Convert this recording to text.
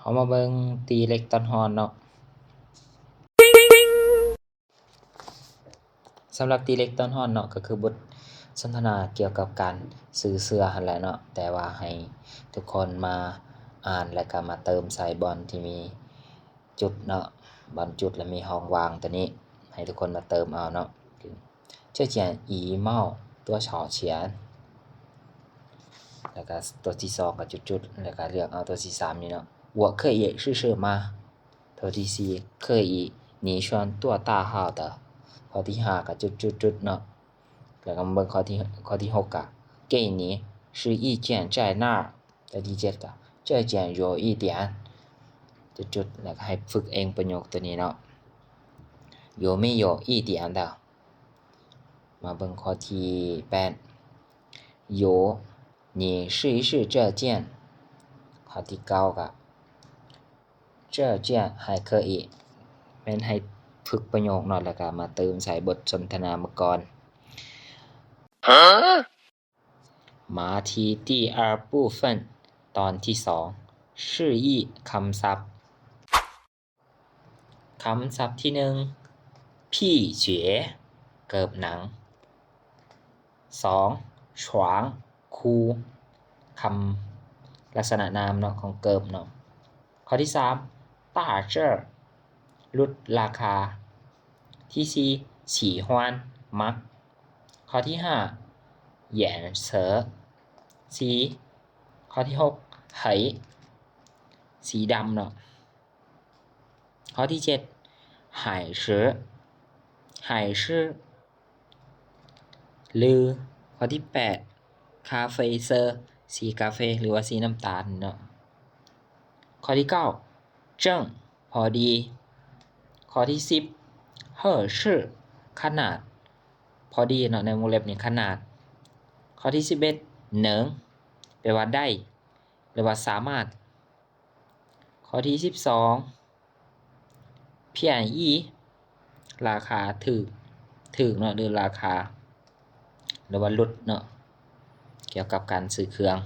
ເຮົາມາເບິ່ງຕີເຫຼັກຕອນຮ້ອນເນາະ. ສຳລັບຕີເຫຼັກຕອນຮ້ອນເນາະ ກໍຄືບົດສົນທະນາກ່ຽວກັບການຊື້ເສື້ອຫັ້ນແຫຼະເນາະ, ແຕ່ວ່າໃຫ້ທຸກຄົນມາອ່ານ ແລ້ວກໍມາເຕີມໃສ່ບ່ອນທີ່ມີຈຸດເນາະ, ບ່ອນຈຸດ ແລ້ວມີຮ່ອງວ່າງຕົວນີ້ ໃຫ້ທຸກຄົນມາເຕີມເອົາເນາະ. 这件衣帽多少钱? ແລ້ວກໍຕົວທີສອງກໍຈຸດໆ ແລ້ວກໍເລືອກເອົາຕົວທີສາມນີ້ເນາະ. 我可以试试吗? ຕົວທີສີ່ 可以，你穿多大号的? ຂໍ້ທີຫ້າກໍຈຸດໆໆເນາະ. ແລ້ວກໍມາເບິ່ງຂໍ້ທີ ຂໍ້ທີຫົກກໍ 给你试一件在那儿. ຕົວທີເຈັດກໍ 这件有一点 ຈຸດໆ ແລ້ວກໍໃຫ້ຝຶກເອງປະໂຫຍກຕົວນີ້ເນາະ. 有没有一点的? ມາເບິ່ງຂໍ້ທີແປດ 有，你试一试这件. ຂໍ້ທີເກົ້າກໍ 这件还可以 ແມ່ນໃຫ້ຝຶກປະໂຫຍກເນາະ ແລ້ວກໍມາເຕີມໃສ່ບົດສົນທະນາເມື່ອກ່ອນ. ມາທີ່第二部分 ຕອນທີສອງ 示意 ຄຳສັບ. ຄຳສັບທີໜຶ່ງ 皮鞋 ເກີບໜັງ. ສອງ 床 ຄູ ຄຳລັກສະນະນາມເນາະ ຂອງເກີບເນາະ. ຂໍ້ທີສາມ 打折 ຫຼຸດລາຄາ. ທີສີ່ 喜欢 ມັກ. ຂໍ້ທີຫ້າ 颜色 ສີ. ຂໍ້ທີຫົກ 黑 ສີດຳເນາະ. ຂໍ້ທີເຈັດ 海狮 海狮 ລື. ຂໍ້ທີແປດ 咖啡色 ສີກາເຟ ຫຼືວ່າສີນ້ຳຕານເນາະ. ຂໍ້ທີເກົ້າ 正 ພໍດີ. ຂໍ້ທີສິບ 合适 ຂະໜາດ ພໍດີເນາະ ໃນວົງເລັບນີ້ ຂະໜາດ. ຂໍ້ທີສິບເອັດ 能 ແປວ່າໄດ້ ຫຼືວ່າສາມາດ. ຂໍ້ທີສິບສອງ 便宜 ລາຄາຖືກ ຖືກເນາະ ຫຼືລາຄາ ຫຼືວ່າຫຼຸດເນາະ ກ່ຽວກັບການຊື້ເຄື່ອງ.